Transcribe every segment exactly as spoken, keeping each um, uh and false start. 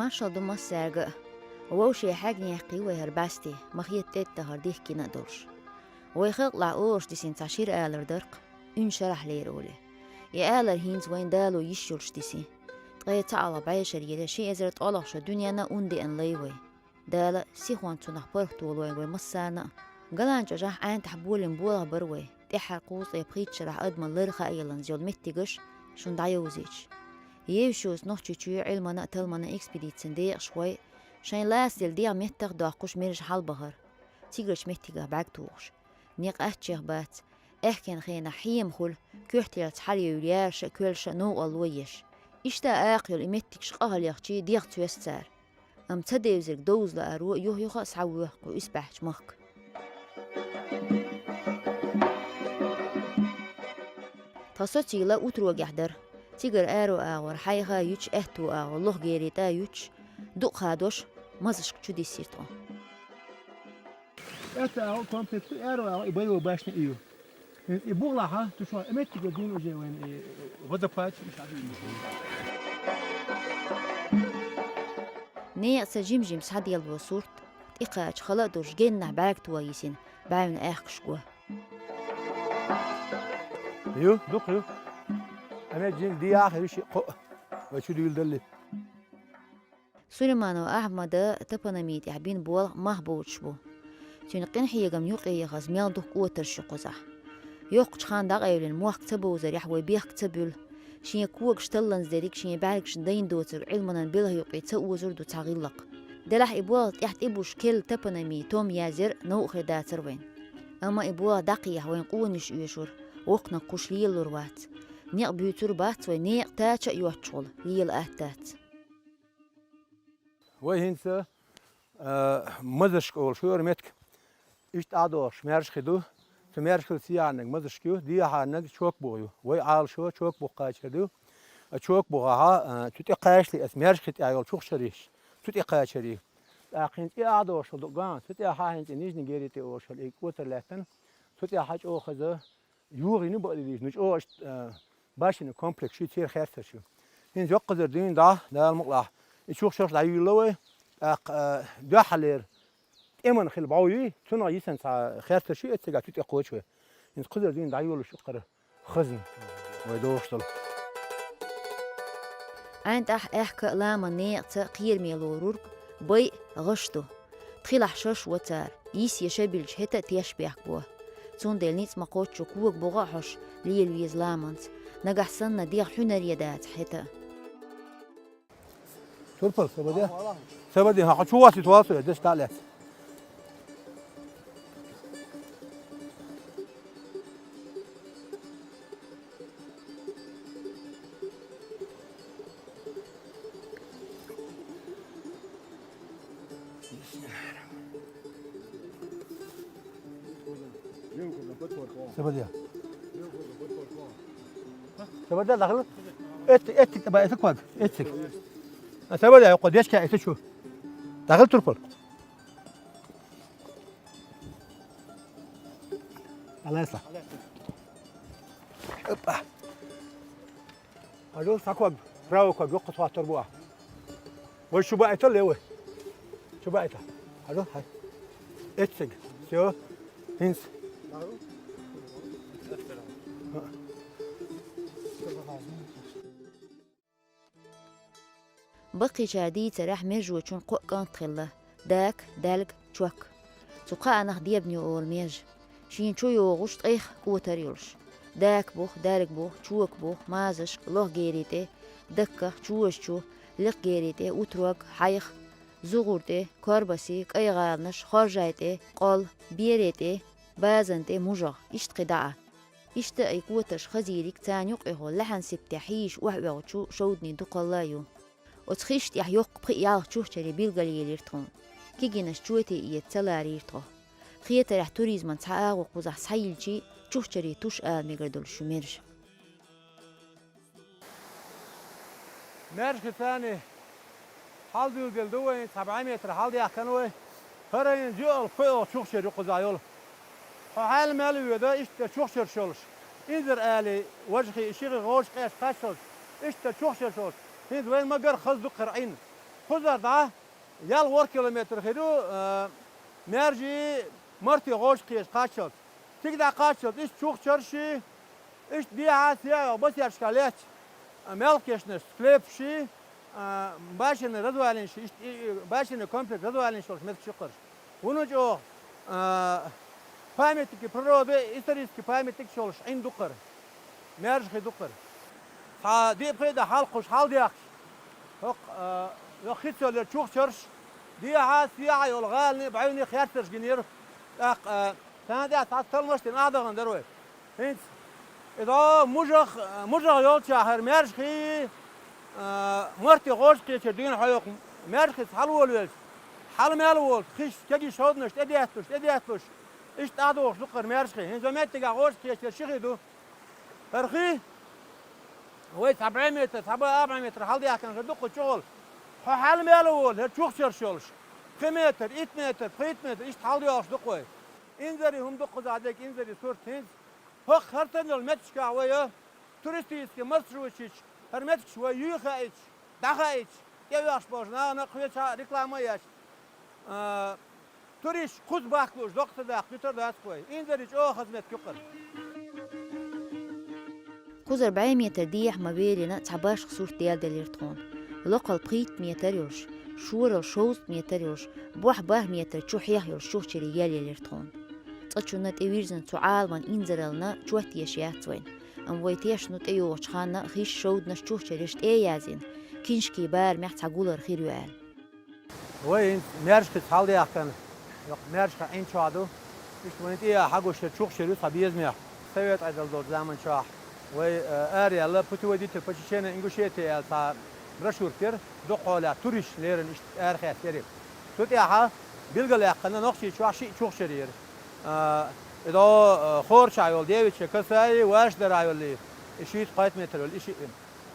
Маршал ду массаьрга а. Вовше хьегна яьккхий вай хӀара бӀаьсте, ма хета тӀеттахар дихкина а долуш. Вай халкъалахь олуш дисина цхьа шира алар дарх, уьн шарахь лер олий. И алар хӀинца вайн дало йиш йолуш дисина. Ткъе цхьаалгӀа бӀешарера ши эзар ткъолгӀа шо дуьненна а ун деана лай вай. Дала сихонца цунах паргӀатволавойла вай массарна а. Галанчожахь Ӏаьнтахь болийна болх бара вай, тӀаьххьара кхузткъе пхийтта шарахь адаман лар хааяланза йолу меттигаш шуна дӀайовзуьйтуш. Евсюс Нохчийчоь Ӏилманан а, талламан а экспедицин декъашхой шайн лацаделла дегӀан меттах а доккхуш мерза хьалабахара, цигарчу меттигах бӀаьрг тухуш. Некъ аччех бац, аьхкенан хенахь хьема хуьлу, коьртелца хьалайевлла яраша а, коьллаша а новкъарло еш. Иштта акха йолу и меттигаш къахьоьгучу дегӀ цоьсу цара. Амма ца девзарг довза лааро юх-юха а схьавоьху кху исбаьхьчу махка. Тхан социйла утрогехь дара. Цигара аро агӀор хьайха а юьтуш, аьтту агӀор лохгерий тӀа а юьтуш, дукха хадош, мазашка чу диссира тхо. Аьтту агӀор комплекс ю, аро агӀор и боевой башня и ю. И бугӀалахь, ту шуна меттиге дуьйна уже вайн и водопад. Некъаца жим-жим схьаделлало сурт, тӀекхача хала а долуш геннахь бӀаьрг тоха йисина, бӀаьвнан аьхкаш го. Ю, дукха ю. Амед жин дияхь а, йиш а кхоъ. Вай чу дуьйладалли. Сулейманов Ахьмада топонимин тӀехь бина болх мах боцуш бу. Цуьнан къинхьегам юкъе яхаза мел дукха кӀотарш ю кхузахь. Йоккхачу ханна дӀакъевлина мохк ца бовзарехь вай бехк ца буьллу. Шен когаш талланза дерриг шен бӀаьргашна дайна доцург Ӏилманан белхан юкъе ца озур ду цхьа гӀиллакх. Делахь и болх тӀехь тӀебуш керла топонимин том язъяр новкъа хир дацара вайн. Амма и болх дӀакхехьа вайн къонаш оьшура, воккханиг кхуьш лелалур вац. Некъ буьйцур бац вай, некъа тача а йоцчухула лела атта дац. Вай хӀинца, а, Мазашка олуш ю хӀара меттиг. Иштта ӀадогӀуш маьрша хи ду. Цу маьрша хила сехьарниг Мазашка ю, дехьарниг Чокбугъа ю. Вай Ӏалашо Чокбугъа кхачар ду. А Чокбугъахьа, а, цу тӀе кхачале аса маьрша хи тӀехь йолу чухчариш, цу тӀе кхачар ю. ТӀаккха хӀинца и ӀадогӀуш хила ду ган, цу тӀехьа хӀинца и Нижний Гери тӀе олуш хила и кӀотар лаьттина. Цу тӀехьа чӀогӀа хаза ЮгӀина бакъдийша, ну чӀогӀа иштта, а, башенный комплекс ю, церан херсарш ю. ХӀинца йоккхазар дуьйна дӀа, Дала мукъалахь, и чухчарш дӀайуьйлла вай, тӀаккха, а, дуьххьалера тӀеман хила бӀов юй, цунах йисина цхьа херсарш ю, эццигахь цу тӀе кхочу вай. ХӀинца кхузар дуьйна дӀайолуш ю кхара хазна вай дохуш долу. ӀаьнтӀахь, аьхка а, ламан некъаца кхераме лорург бай а, гӀаш а ду. Тхилахь шаш а во цара, йиса я ша билча хӀета а тешнабехк бо. Цундела ницкъ ма-кхоччу кога бугӀа а хьош лела веза ламанца, нагахь санна дегӀ хьуьнаре дацахь хӀета а. Турпал, са баде? Са баде, хьан хьо чу васит валсо, я деш тӀа а лаьцна. Сабадия. Сабадия дахил. Эт, эт, ба, эт, кваг, эт. Сабадия, юкъа дешка, эт чу. Дахил турпал. Алайса. Опа. Алло, сакваг, правый кваг, йоккха тхоттар бу а. Вай чу баита ле вай. Чу баита. Алло, хай. Эцциг. Всё. ХӀинц. Баккхийчара дийцарехь, мержочун кхоъ кӀант хилла: Дак, Даьлг, Чок. Цу кхаанах Дебаню олу меж. Шена чу йогӀуш, ткъех кӀотар йолуш. Дакабух, Даргбух, Чокабух, Мазашка, Лохгери тӀе, Дакках, Чожа чу, Лекхгери тӀе, Утрог, Хьайх, ЗугӀур тӀе, Корбаси, КӀайгӀаланаш, Хоржай тӀе, Къол, Бере тӀе, Базан тӀе, МужагӀ, иштта кхин дӀа а. Иштта и кӀотарш хазийриг царна юкъехула лаьхьан сиптехь хьийзаш охьаоьгӀучу шовданийн дукхалла а ю. Оцу хиш тӀехь йоккха пхи-ялх чухчаре билгалъелира тхуна. Кигинаш чоте эца ца ларийра тхо. Хетарехь, туризман цхьа агӀо кхузахь схьайилличий, чухчаре туш ала мегар долуш ю мержа. Маьршхи царни хьалдуьйладелла ду вайн, цхьа бӀе метр хьалдаьхкана вай. ХӀара хӀинца жоьалгӀа, кхоалгӀа чухчар ю кхузахь йолу. Хьо хьаьл-маьл а воьду, иштта чухчарш йолуш. Инзар али, важа хи, ши хи гӀовш къаьсташ кхаччалц, иштта чухчарш йолуш. ХӀинца вайн ма-гарра хаза ду кхара Ӏин. Кхузара дӀа ялх-ворхӀ километр хир ю, э, маьржий, марти гӀожа кхеча кхаччалц. Цига дӀакхаччалц иштта чухчарши, иштта дехьа сехьа басерчка лаьтташ, э, мелкешнаш, склепши, э, башенный развалинаши, иштта и, и башенный комплекс развалинаш йолуш меттигаш ю кхараш. ХӀунда чӀогӀа, э, памятники природы, исторический памятникаш йолуш Ӏин ду кхара. Маьржа хи ду кхара. Цхьа диъ-пхиъ дан хьалкхуш хьалдаьхкаш, хӀокху, а, йо хи цо лер чухчарш, дехьа, сехьа йолу гӀалани, бӀаьвни херцарш гинера. ТӀаккха, а, царна тӀехь цхьацца талламаш дина ахь дахана дара вай. ХӀинца, и дӀо мужах, мужах йолчохь хӀара маьржа хи, а, марти гӀожа кхечара дуьйна хьо йоккху маьржа хица хьалаволавелча, хьала мел волу хиш кегий шовданаш тӀедетталуш, тӀедетталуш, иштта тӀаьхьадогӀуш ду кхара маьржа хи. ХӀинца вай меттигехь гӀожа кхечара ши хи ду. ХӀара хи, вай цхьа бӀе метр, цхьа бӀе арбӀе метр хьалдаьхкина хир ду кху чухула. Хьо хьала мел а волу, хӀара чухчарш йолуш, пхи метр, итт метр, пхийтта метр, иштта хьалдоьлхуш ду кху вай. Инзаре хӀума ду кхузахь дерг, инзаре сурт хӀинца. ХӀокху хӀара санна йолу меттигашкахь вай, туристический маршрутчич, хӀара меттигаш вай юй хаийташ, дӀахаийташ, тӀеоьхуш болчу нахана кхечахьа реклама а еш. А, туристаш кхуза бахка лууш доккха ца даккха дуьтур дац вай. Инзаре чӀогӀа хаза меттиг ю кхара. Кхузара бӀе метр дехьа ма велина цхьа башха сурт делделира тхуна. Локхалла пхийтта метр йолуш, шоралла шовзткъа метр йолуш, бохь бархӀ метр чу хьех йолуш чухчаре елъелира тхуна. Цкъачунна тӀевирзина цу Ӏаламан инзараллина чот еш яц вайна, амма вай тешна ю тӀейогӀучу ханна хиш шовданаш чухчареш тӀе а яздина, киншкийн барамехь цхьа гулар хир ю аьлла. Вай хӀинца маьржа хица хьалдаьхкина, йоккха маьржа хи Ӏин чохь ду. Иштта вайна тӀе а хьагуш хӀара чухчара ю цхьа безамехь. Совет Ӏедал долчу заман чохь вай, э, араяьлла «Путеводитель по Чечено-Ингушетии» аьлла цхьа брошюрка яра, дукха хьолехь туристаш леррина иштта арахецна яра. Цу тӀехь билгалъяьккхина Нохчийчохь шиъ чухчара яра. А, и дӀо, э, Хорачахь йолу Девичье-Косаи, Ваша-Дарахь йолу и шийтта-кхойтта метр йолу и шиъ.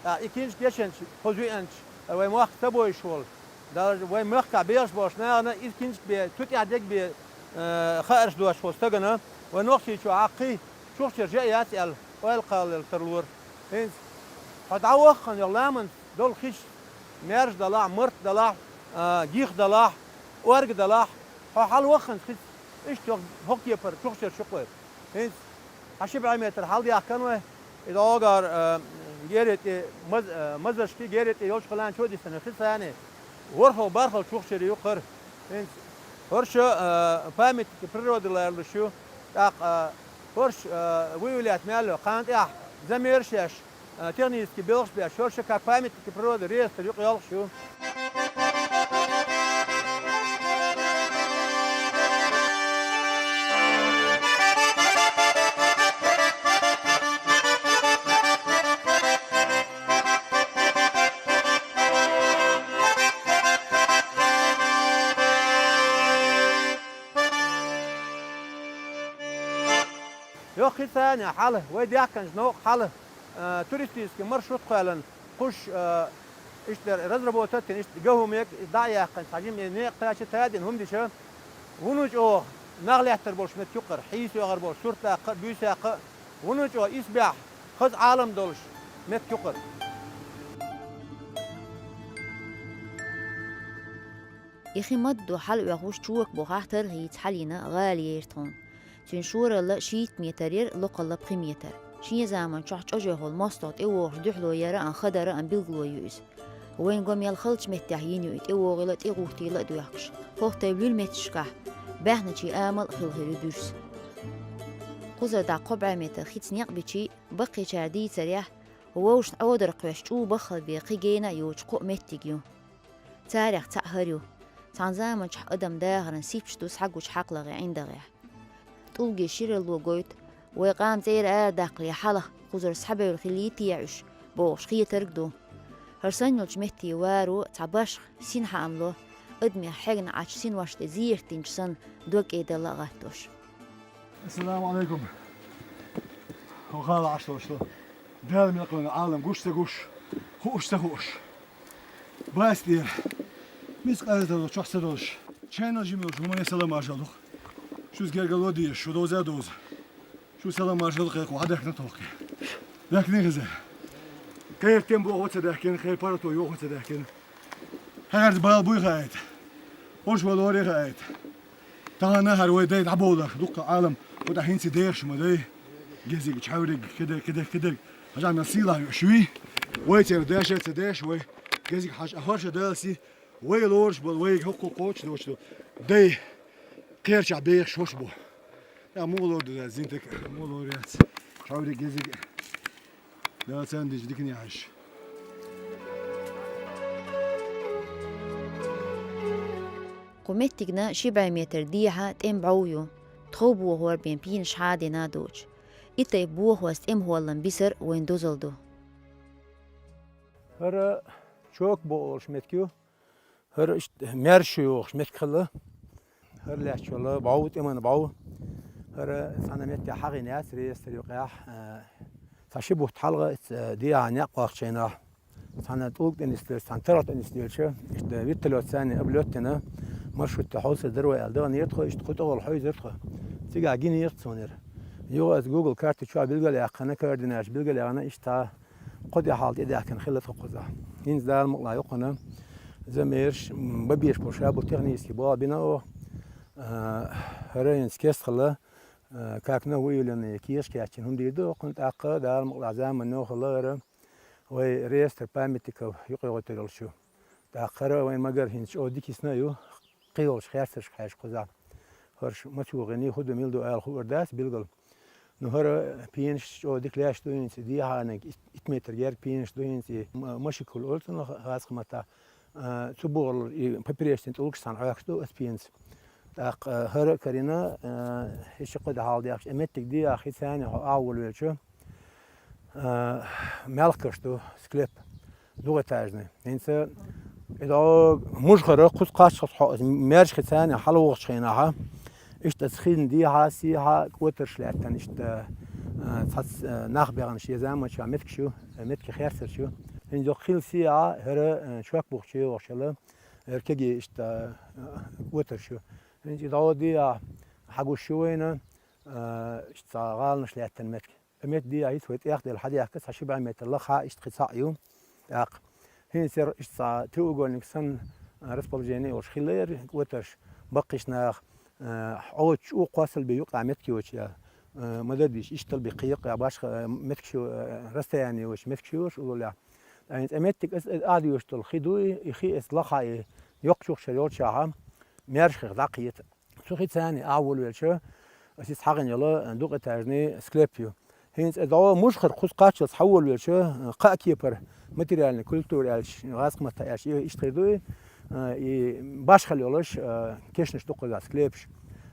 ТӀаккха и киншка ешанча, кхуза веанча, вай мохк ца бовзуш волу, даже вай махкахь бехаш болчу нахана иза киншка бен, цу тӀехь дерг бен, э, хаарш доцуш волу стагана, вай Нохчийчохь кхин чухчара жа а яц аьлла, ойла кхаллал тарлора. ХӀинца хьо дӀаваххана йолу ламанца долу хиш, маьржа далахь, март далахь, а, гих далахь, орга далахь, хьо хьалавахханца хица, иштта хӀокху кепара чухчара чу кхойра. ХӀинца хьан ши бӀе метр хьалдаьхкина вай, и дӀогара, а, герий тӀе маз-, а, мазаршкий, герий тӀе йолчу халанчо а дисина хи царний, ворхӀал-бархӀал чухчара ю кхара. ХӀинца хӀорш, а, памятники природы ларалуш ю, тӀаккха, а, хӀорш, а, выявлять мел йо, кхана тӀехь замераш еш, а, технически белхаш беш, хӀорш как памятники природы реестр юкъа йолуш ю. Йо, кхин царна хьала, вай даьхкинчу новкъа хьала, а, туристический маршрут кхоьллина, кхуш, а, иштта разработать а йина, иштта ган хӀума мега, дӀа а яьккхина, цхьа жима некъ кхача а тадина, хӀума дича, вуно чӀогӀа нах лаьттар болуш меттиг ю кхара, хьийса оьгӀар болуш, сурт даккха а, буьйса яккха а, вуно чӀогӀа исбаьхьа, хаза Ӏалам долуш меттиг ю кхара. И хи мадду хьалаоьхуш чока бухахь тархийца хьалийна гӀала яра тхуна. Цуьнан шоралла шийтта метр яра, локхалла пхи метр. Шен заман чохь чӀожехула мостагӀа тӀевогӀуш дуьхьало яра а, хадара а билгало ю иза. Вайн го мел халчу меттехь йина ю и тӀевогӀийла а, тӀегӀуттийла а доьхкуш. ХӀокху тайпа луьра меттигашкахь баьхначийн амал а хилла хир ю дуьрса. Кхузара дӀа кхо бӀе метр хица некъ бичий, баккхийчара дийцарехь, вовшашна Ӏодара кхоьссича чӀу баххалбе кхин гена а йоцуш кхо а меттиг ю. Царех цхьаъ хӀара ю. Цхьана заманчохь адам дахаран сипча ду схьагучу хьакхлагӀи ӀиндагӀехь. ТӀулгийн ширалло гойту, вай къам цӀера арадаккхале хьалха кхузара схьабевлла хиллий те уьш, бохуш хетарг а ду. ХӀара санна йолчу меттийн варо цхьа башха син хьаам ло, адамех хьегна Ӏачу синош тӀе зерат динчу санна дог кӀедалла а гӀаттош. Ассаламу Ӏалайкум. Хьо хала Ӏаш долуш ду. Дала мел кхоьллина Ӏалам гуш ца гуш, хууш ца хууш. Баста дера. Мискъала зарра чохь ца долуш. Чайна жима йолуш хӀумане салам-маршалла ду-кх. Шуьца гергарло а дезаш, шу довза а довза. Шу салам-маршалла кхайкхо хьадаьхкина тхо-кх. Даьхкина хеза. Кхеран тем бохо ца даьхкина, кхеран паргӀато йохо ца даьхкина. Кхаьрца бала буй хаайта. Ош валоре хаайта. Тахана хӀара вай дай дӀаболах, дуккха Ӏалам, кху тӀа хӀинца дехаш ма дай. Гезиг, чхьавриг, кхидерг, кхидерг, кхидерг. Хьажа мел сийлахь юаш вий. Вай церан даша ца деш, вай гезиг хьажа а хорша далси. Вай лоруш бол, вайга хӀокху кхочу доцу дай кхерчахь бехаш хӀорш бу. Я мугӀа лор ду, зинтак, мугӀа лор яц. Чхьавриг, гезиг. Дала царна дича дикане хьаьжча. Кху меттигна ши бӀе метр дехьа тӀем бӀов ю, тхов бохор бен пенаш хьадина доцуш. И тайпа бохош тӀем хӀоллан бисар вайн дозалла ду. ХӀара Чокбо олуш меттиг ю. ХӀара иштта маьрша йогӀуш меттиг хилла. ХӀара лаьтташ йолу бӀов, тӀеман бӀов. ХӀара цхьана метте хьагӀийна яц, реестр юкъехь, а, цхьа ши бутт хьалха, а, дехьа некъ вахчийнахь. Цхьана тӀулг тӀе нисделча, цхьана таргӀа тӀе нисделча, иштта вертолёт санна облёт дина, маршрут тӀе хьовсур дара вай аьлла, даханера тхо, иштта кху тӀехула хьовзира тхо. Цигахь гинера тхо цунах. Юха аса Google карта чохь билгалъяьккхина, координаташ билгалъяьккхина, иштта кхо де хьалха тӀедаьхкина хилла тхо кхузахь. ХӀинца Дала мукъалахь юкъана замерш, м, бан беш болу ша бу технически бала бина оха. А, хӀара хӀинца кест хилла, а, как нововыявленный кехаш кечйина хӀума дийр ду оха, тӀаккха Дала мукъалахь заманно хилла хӀара вай реестр памятников юкъайогӀуьйтур йолчу. ТӀаккха хӀара вайн магар хӀинца чӀогӀа дика йисна а ю, кхин йолчу херцаршка хьаьжча кхузахь. ХӀорш мацо гӀиний, хӀун ду, мила ду ала хуур дац билгала. Ну, хӀара пенаш чӀогӀа дика лаьтташ ду хӀинца, дехьаниг ит-, итт метр герга пенаш ду хӀинца, и м-, машикул олу цунах гӀазкхийн маттахь. А, цу бухара и поперечный тӀулгаш цхьаьна Ӏохкуш ду аса пенца. ТӀаккха, а, хӀара а карийна, а, и ши-кхо де хьалха дехча, и меттиг дехьа хи царна хьо агӀо волавелча, а, мелхкаш ду, склеп, двухэтажный. ХӀинца и дӀо мужахара кхуза кхаччалц хьо, маьрша хи царна хьалавогӀучу хенахьа, иштта аса хин дехьа, сехьа кӀотарш лаьттина, иштта, а, цхьацца, а, нах бехна шен заманчохь меттигаш ю, меттиган херцарш ю. ХӀинца йоккха хилла сехьа, хӀара, а, чок бухучу йогӀуш хилла, хӀара кегий иштта, а, кӀотарш ю. ХӀинца и дӀо дехьа хьагуш ю вайна, а, иштта цхьа гӀаланаш лаьттина меттиг. И меттиг дехьа хӀинца вай тӀехдаьлла хьадаьхка, цхьа ши бӀе метр лаха, иштта кхин цхьаъ ю. ТӀаккха хӀинца яра иштта цхьа треугольник санна, а, расположение йолуш хилла яра, кӀотарш, баккхийчу наха, а, Ӏочу чӀогӀа кхоссал бен юкъахь меттиг йоцуш я, а, ма дадийша, иштта бен кхин юкъахь башха, а, меттигаш ю, а, расстояние йоцуш меттигаш йоцуш уллехь. Ткъа хӀинца и меттиг аса, аса Ӏадоьшуш долу хи дуй, и хи аса лаха и йоккхачух шара йолчохьа, маьрша хих дӀакхета. Цу хи царна агӀо волавелча, аса иза хьагӀина йолу двухэтажный склеп ю. ХӀинца и дӀо мужахара кхуза кхаччалц хьаволавелча, кхаа кепара материальная культура аьлча, гӀазкхийн маттахь аьлча, и иштта хир ду и, и башхалла йолуш, кешнаш ду кхузахь, склепаш.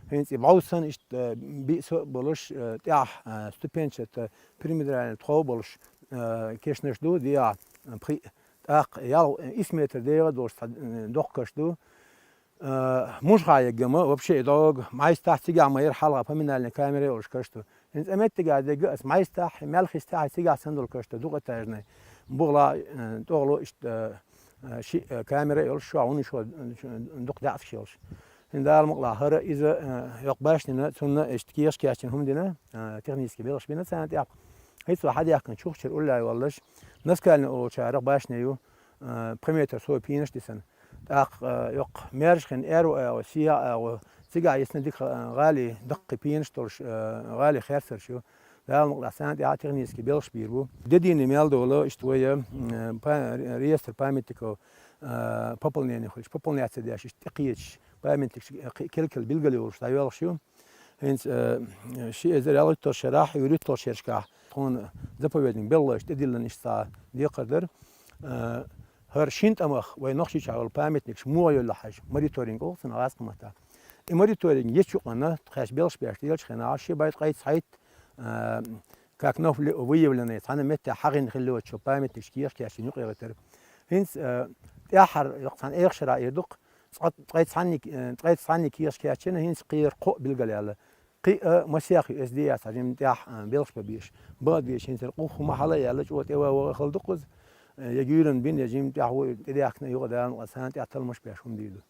ХӀинца и бӀов санна иштта биъ со а болуш, тӀехь ступенчатый пирамидальный тхов болуш, кешнаш ду, дехьа пхиъ, тӀаккха ял-, исс метр дегӀа долуш цхьа доккха каш ду. А, мужахьа еггама, вообще, и дӀо мӀайстахь цигахь ма яра хьалха поминальная камера йолуш каш ду. ХӀинца и меттигахь дегга аса мӀайстахь, маьлхистахь цигахь санна долу каш ду, двухэтажный. Бугла, э, тӀогӀало иштта, э, ши, э, камера йолуш, шо вуьнуш, э, дукха даьӀахкаш йолуш. ХӀинца Дала мукъалахь хӀара иза, э, йоккха башнина, цунна иштта кехаш кечйина хӀума дина, э, технически белхаш бина царна тӀехь. ХӀинца вай хьадаьхкина чухчара уллехь йоллаш, наскальный олучарах башня ю, э, пхи метр сов пенаш дисина. ТӀаккха, э, йоккха маьрша хин аьрру агӀо, сехьа агӀо, цигахь йисна дика, э, гӀали, даккхий пенаш долуш, э, гӀали херцарш ю. Дала мукъалахь царна тӀехь технически белхаш бийр бу. Де дийне мел долу, иштта вай, э, па-, реестр памятников, э, пополнение хуьлуш, пополняться деш, иштта тӀекхеташ, памятникаш, э, кхи-, кел-кел билгал йолуш дӀайоьлхуш ю. ХӀинца, э, ши эзар ялхитталгӀачу шарахь, вуьрхӀитталгӀачу шерашкахь тхуна заповедник белхалойша тӀедиллина иштта цхьа декхар дара. Э, хӀара шина тӀамах вайн Нохчийчохь йолу памятникаш муха йолла хьажа, мониторинг олу цунах гӀазкхийн маттахь. И мониторинг ечу юкъанна тхаьш белхаш беш лелачу хенахь, ши бӀе ткъе цхьайтта, э, как ново-, выявленный, цхьана метте хьагӀина хилла йоцучу памятникаш кехаш кечйина юкъа эгӀийтира. ХӀинца, э, тӀаьххьара йоккха цхьана эха шарахь эр ду-кх, цкъа ткъе цхьанниг, э, ткъе цхьанниг кехаш кечйина, хӀинца кхеран кхоъ билгал яьлла. Кхин а масех ю эс дехьа цхьа жимма тӀехь, а, белхаш бан беш. Бан а деш, хӀинца хӀара къу хӀума хьала а яьлла, чӀогӀа тӀе ван ваха хала ду кхуза. Э, я гуьйранна бина, я жимма тӀехь ву тӀедехкина юкъа Дала мукъалахь царна тӀехь талламаш беш хӀума дийр ду.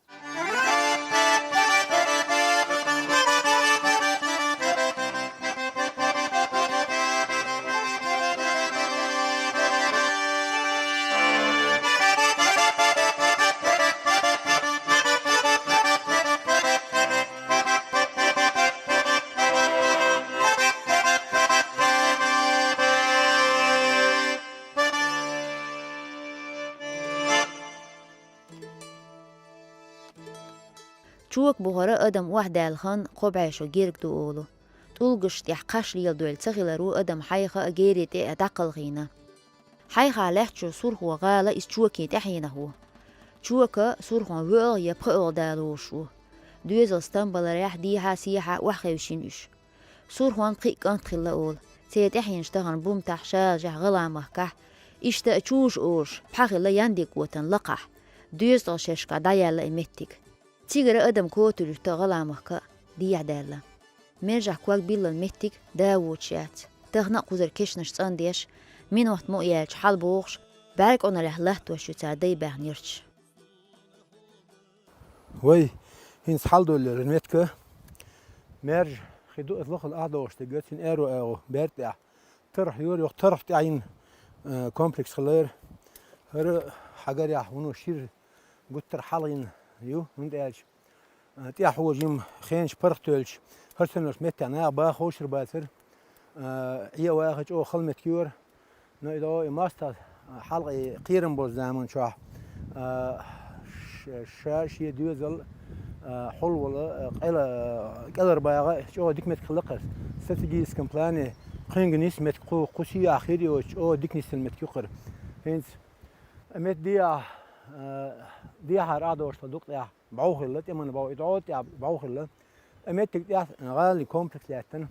Чока бу хӀара адам охьадаьлла хан кхо бӀе шо герга ду олу. ТӀулгаш тӀехь кхаш леладойла ца хиларо адам хьайха а герий тӀе а дӀакхалхийна. Хьайха лаьттачу Сурхо гӀала иза Чокин тӀаьхьенах ву. Чока Сурхон воьалгӀа я пхоьалгӀа да лоруш ву. Доьзал стамбаларехь, дехьа-сехьа охьахевшина уьш. Сурхон пхиъ кӀант хилла олу. Церан тӀаьхьенаш тахана Бумтахь, Шалажехь, ГӀалгӀай махкахь, иштта а Чуша олуш, пхьа хилла Яндикотан лакхахь, доьзткъа шерашкахь дӀаяьлла и меттиг. Цигара адам котуьрта ГӀалгӀай махка а дехьадаьлла. Мержахь ког биллал меттиг да воцуш яц. Тахана а кхузара кешнаш цӀандеш, минот мукъа яьлча хьалабохуш, бӀаьрконарехь латтош ю цара дай баьхна ярташ. Вай, хӀинца хьаладовллера метка. Маьржа хи ду, аса лахала ахь догӀуш дерг, цуьнан аьро агӀо, баьрг тӀехь. Тарх юра, юха тарх тӀаьхьа йина, э, комплекс хилла яра. ХӀара хьагарехь вуно шира гуттар хьалха йина ю, хӀунда аьлча, э, тӀаьхьо жима хенаш паргӀатоьлча, хӀара саннарш меттехь наха баха ховшар бацара. Э, Ӏе ваха чӀогӀа хала меттиг ю хӀара. Но и догӀу и мостагӀа хьалха и кхерам болчу заман чохь, а, ш-, ша шен доьзал, а, хьулвала, а, къела-, кӀелхьарбаха чӀогӀа дика меттиг хилла кхара. Стратегическом плане кхуьнга нисса меттиг кху, кху сийахь хир йоцу чӀогӀа дика нисдина меттиг ю кхара. ХӀинца метта дехьа, а, дехьара Ӏадошла дукъ тӀехь. БӀов хилла, тӀеман бӀов, и дӀо тӀехь бӀов хилла. Ткъа меттиг тӀехь гӀалин комплекс лаьттина.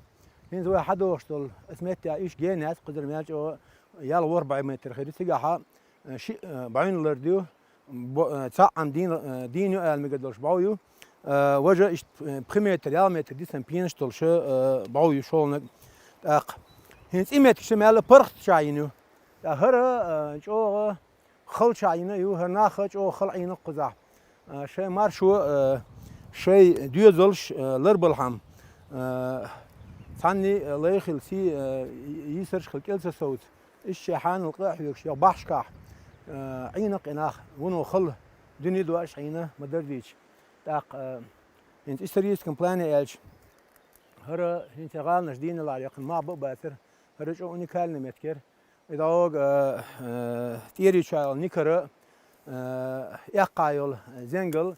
ХӀинца вай хьадохуш долу аса меттехь иштта генас кхузара мел чӀогӀа ял ворхӀ бӀе метр хир ю. Цигахьа, э, ши, э, бӀуьнан лар ду, бо-, э, цхьаъ Ӏам дийна, э, дийна ю ала мегар долуш бӀов ю. Э, важа иштта, э, пхи метр, ял метр дисна пенаш долуш, э, бӀов ю шолгӀаниг. ТӀаккха хӀинца и меттиг ша мел паргӀатчахь йина ю. ТӀаккха хӀара, э, чӀогӀа халчахь йина ю, хӀара нах а чӀогӀа хала Ӏийна кхузахь. А, шайн маршо, а, шайн доьзалш, а, ларбалхьама, а, цхьанний, а, лай хила сий, а, йийсарш хила кӀел ца совца. Иштта шайн хьанал къа а хьоьгуш, я бахьашкахь, а, Ӏийна кху и нах, вуно хала дуьне дош Ӏийна ма-дарра дийцича. ТӀаккха, а, хӀинца историческом плане аьлча, хӀара хӀинца гӀаланаш дийналахь яьккхина мах бан а бацара, хӀара чӀогӀа уникальный меттиг яра. И дӀогӀа, э, э, тӀерича йолу никара, э, эккхахь йолу зенгал,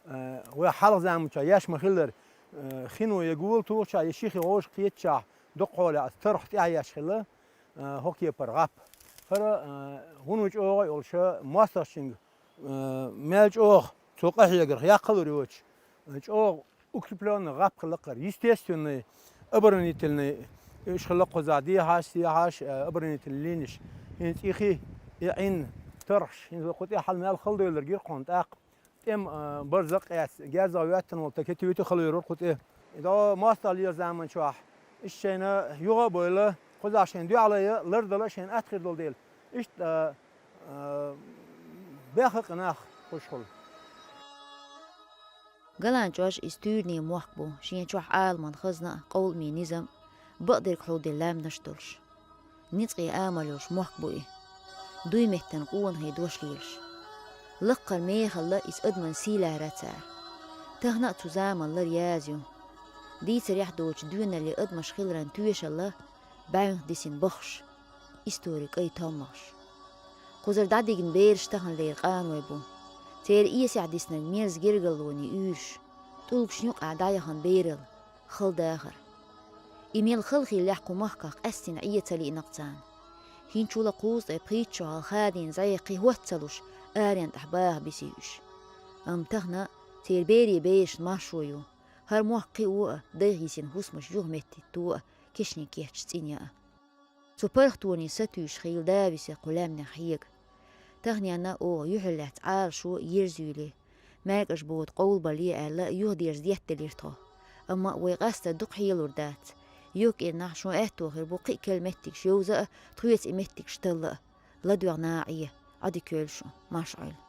э, вай хьалха заманчохь еш ма-хиллара, э, хино я гула тухучохь, я ши хи вовшах кхетачохь, дукха хьолехь аса тарх тӀаьхьа еш хилла, э, хӀокху кепара гӀап. ХӀара, э, хӀун ву чӀогӀа йолуша мостагӀчуьнга, э, мел чӀогӀа цо къахьегарх яккхалур йоцуш, э, чӀогӀа укреплённый гӀап хилла кхара, естественный, оборонительный, уьш хилла кхузахь дехьаш, сехьаш, э, оборонительный линиш. ХӀинца и хи, и Ӏин, тархаш, хӀинца кху тӀе хьал мел хала дойлар гира кхунна тӀаккха. ТӀем, э, барзакъ а эцна, герзах веттина волу, та кети-вити хала вер вара кху тӀе. И дӀо мостагӀ лела заман чохь, иштта шайна юха а бойла, кхузахь шайн дуьхьале а, лардала а шайна атта хир долу дела. Иштта, э, э, бехха а къинах хуш хуьлу. Галан чӀож иза туьйранийн мохк бу, шен чохь Ӏаламан хазна а, къовламе низам а, бакъдерг хьулдина лаьмнаш а долуш. Ницкъийн амал йолуш мохк бу и. Дуй меттан къонахий дош лелаш. Лаккхара мехалла иза адаман сий лаьара цара. Тахана а цу заман лар яза ю. Дийцарехь доцу доьналле адамаш хиларан тоьшалла, бӀаьвнах дисина баххаш, историн кӀай томмагӀаш. Кхузара дӀадигна бераш таханлера къаной бу. Церан эсехь диснарг мерза гергарлонийн уьйраш, тӀулгашна юкъахь дӀаяхана бералла, хала дахар. И мел хала хиллехь кху махках къаьстина Ӏе ца лиънакх царна. ХӀинцачул а кхузткъе пхийтта шо хьалха хадийна зӀе кхин хӀотта ца луш, аренна тӀехь баха бисий уьш. Амма тахана церан берийн берашна маршо ю. ХӀара мохк кхио а, дайх йисина хӀусамаш юха меттитто а, кешнийн кечча цӀинъян а. Цу паргӀатонийн сатуьйсуш хийла да висе кху лаьмнех хьега. Таханенна а оха юьхьарлаьцна Ӏалашо а, ерза а юьйлий. МаьркӀаж бода къовлабале аьлла, юхадерза детталира тхо. Амма вай къаста дукха хьелур дац. Юхкиннахь шун аьтто хир бу кхин а керла меттигаш йовза а, тхоьца и меттигаш талла а. ЛадоьгӀна а Ӏе, Ӏадика йойла шун, марша Ӏойла.